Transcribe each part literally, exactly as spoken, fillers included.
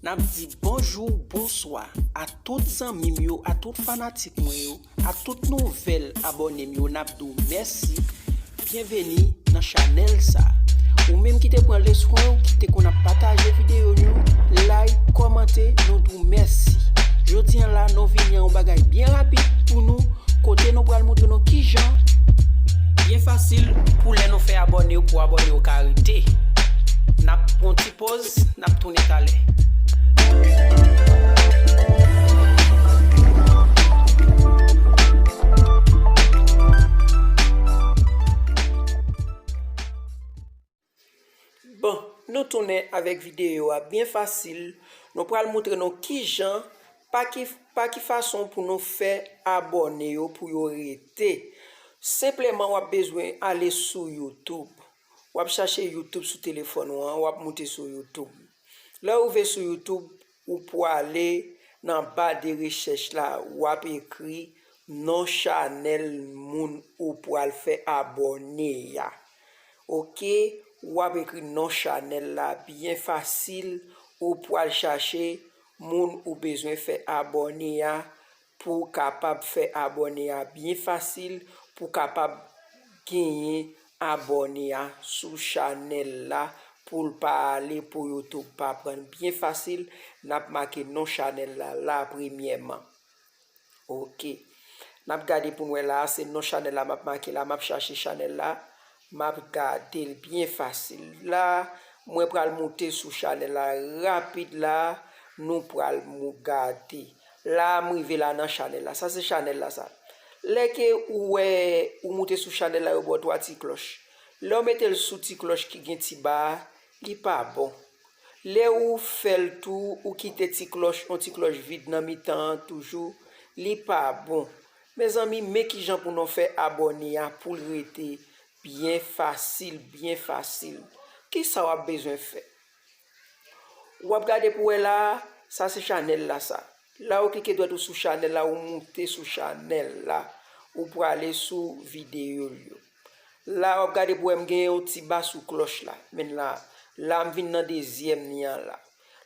N ap di bonjou, bonswa a tout zanmi m yo, a tout fanatik mwen yo, a tout nouvèl abòne m yo. N ap di w mèsi. Byenveni nan chanèl sa. Ou menm ki te pran leswen w, ki te konn ap pataje videyo nou, like, kòmante, nou di w mèsi. Jodi a la, nou vini a yon bagay byen rapid pou nou, kote nou pral montre nou kijan. Byen fasil pou lè nou fè abòne yo, pou abòne yo ka rete. N ap pran ti poz, n ap tounen talè. Bon, nou tounen avèk videyo a byen fasil. Nou pral montre nou kijan, pa ki, pa ki fason pou nou fè abòne yo pou yo rete. Senpleman, w ap bezwen ale sou YouTube. W ap chache YouTube sou telefòn ou an, w ap moute sou YouTube. Lè w rive sou YouTube, ou pwale nan ba de rechèch la, w ap ekri non chanèl moun ou pral fè abòne a. Oke, w ap ekri non chanèl la byen fasil, ou pral chache moun ou bezwen fè abòne a, pou w kapab fè abòne a byen fasil, pou w kapab genyen abòne a sou chanèl la, pou l pa ale, pou YouTube pa pran l byen fasil. N ap make non chanèl la la premyèman. Oke. N ap gade pou n wè la, se non chanèl la m ap make la, m ap chache chanèl la, m ap gade l byen fasil. La, mwen pral moute sou chanèl la rapid la, nou pral mou-, gade. La, m rive la nan chanèl la. Sa se chanèl la sa. Lè ke ou wè, ou moute sou chanèl la, yo ba w twa ti klòch. Lè w mete l sou ti klòch ki gen ti ba a, li pa bon. Lè ou fè l tou, ou kite ti klòch, yon ti klòch vid nan mitan an toujou, li pa bon. Mezanmi, men kijan pou nou fè abòne a pou l rete byen fasil, byen fasil. Kisa w ap bezwen fè? W ap gade pou wè la, sa se chanèl la sa. La ou klike dwèt ou sou chanèl la, ou moute sou chanèl la, ou prale sou videyo l yo. La w ap gade pou wè m gen yon ti ba sou klòch la. Men la, la m vin nan dezyèm li an la.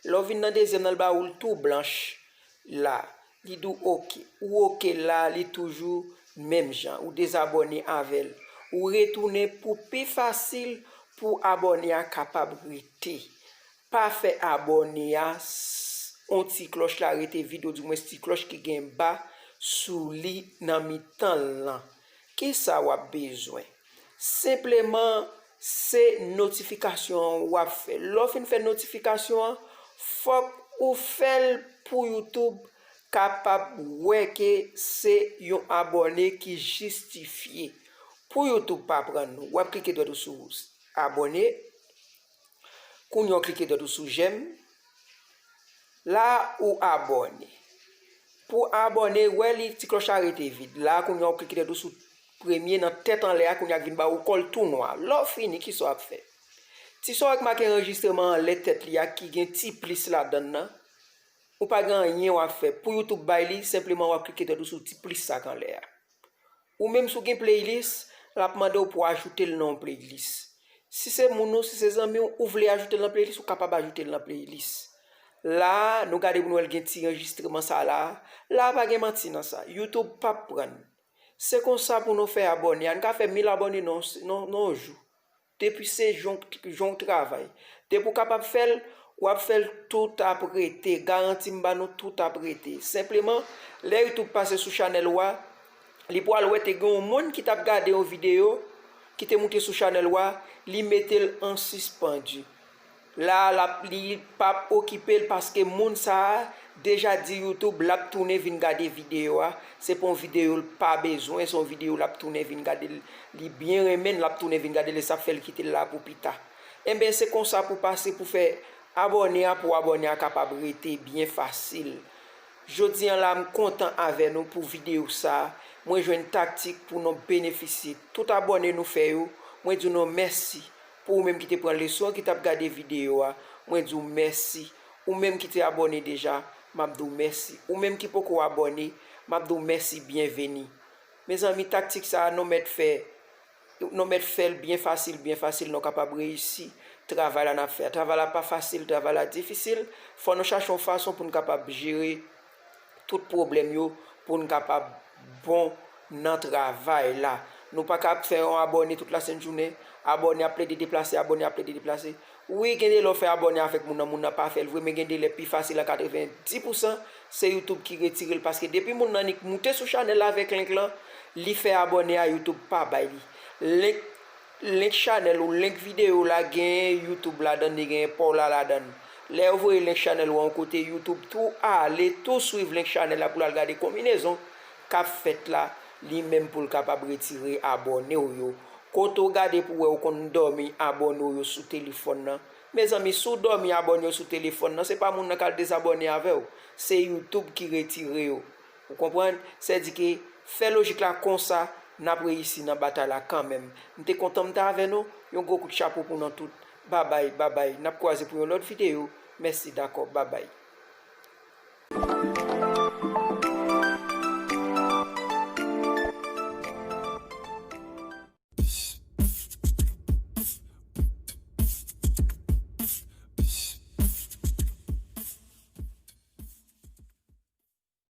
Lè w vin nan dezyèm nan, l ba ou l tou blanch la. Li di w oke. Ou oke la, li toujou menm jan. Ou dezabòne avè l. Ou retounen pou pi fasil pou abòne a kapab rete. Pa fè abòne a, s-, on ti klòch la rete vid, odimwens ti klòch ki gen ba sou li nan mitan l lan. Kisa w ap bezwen? Senpleman, se notifikasyon an w ap fè. Lè w fin fè notifikasyon an, fòk ou fè l pou YouTube kapab wè ke se yon abòne ki jistifye. Pou YouTube pa pran nou, w ap klike dwèt ou sou abòne. Kounye a w klike dwèt ou sou jèm. La ou abòne. Pou abòne, wè li ti klòch la rete vid. La kounye a w klike dwèt ou sou premye nan tèt anlè a, kounye a k vin ba ou kò l tou nwa. Lè w fini, kisa w ap fè? Ti sa w wè k make anrejistreman anlè tèt li a ki gen ti plis ladan l nan, ou pa gen anyen w ap fè. Pou YouTube bay li, senpleman w ap klike dwèt ou sou ti plis sa k anlè a. Ou menm si w gen playlist, l ap mande w pou w ajoute l nan yon playlist. Si se moun ou, si se zanmi w, ou vle ajoute l nan playlist, ou kapab ajoute l nan playlist. La a, nou gade pou nou wè l gen ti anrejistreman sa la a. La a pa gen manti nan sa. YouTube p ap pran n. Se konsa pou nou fè abòne a. N ka fè mil abòne nan, nan, nan yon jou. Depi se jan w, jan w travay. Depi w kapab fè l, w ap fè l, tout ap rete. Garanti m ba nou, tout ap rete. Senpleman, lè YouTube pase sou chanèl ou a, li pral wè te gen yon moun ki t ap gade yon videyo ki te moute sou chanèl ou a, li mete l an sispann. La a, l ap, li p ap okipe l paske moun sa a deja di YouTube l ap tounen vin gade videyo a. Se pa yon videyo l pa bezwen, se yon videyo l ap tounen vin gade l, li byen renmen l, l ap tounen vin gade l, e sa k fè l kite l la pou pita. Enben, se konsa pou pase pou fè abòne a, pou abòne a kapab rete byen fasil. Jodi a la, m kontan avè nou pou videyo sa a. Mwen jwenn taktik pou nou benefisye. Tout abòne nou fè yo, mwen di nou mèsi. Pou ou menm ki te pran leson an, ki t ap gade videyo a, mwen di w mèsi. Ou menm ki te abòne deja, m ap di w mèsi. Ou menm ki poko abòne, m ap di w mèsi, byenveni. Mezanmi, taktik sa a, nou mèt fè, nou mèt fè l byen fasil, byen fasil, nou kapab reyisi travay la n ap fè a. Travay la pa fasil, travay la difisil. Fò nou chache yon fason pou n kapab jere tout pwoblèm yo, pou n kapab bon nan travay la. Nou pa ka ap fè yon abòne tout lasent jounen, abòne ap plede deplase, abòne ap plede deplase. Wi, gen de lè w fè abòne avèk moun nan, moun nan pa fè l vre, men gen de lè pi fasil an katrevenndis pousan, se YouTube ki retire l, paske depi moun nan nik moute sou chanèl la avèk link lan, li fè abòne a, YouTube pa bay li. Link, link chanèl ou link videyo la gen YouTube ladan, li gen pa w la ladan. Lè yo voye link chanèl ou a yon kote, YouTube tou ale, tou swiv link chanèl la pou l al gade konbinezon k ap fèt la, li menm pou l kapab retire abòne w yo. Kote w gade pou wè ou konn dòmi abòne w yo sou telefòn nan. Mezanmi, si w dòmi abòne w sou telefòn nan, se pa moun nan k al dezabòne avè w. Se YouTube ki retire yo. Ou konprann? Sèdike, fè lojik la konsa, n ap reyisi nan batay la kanmenm. M te kontan m te avè nou. Yon gwo kout chapo pou nou tout. Babay, babay. N ap kwaze pou yon lòt videyo. Mèsi, dakò. Babay.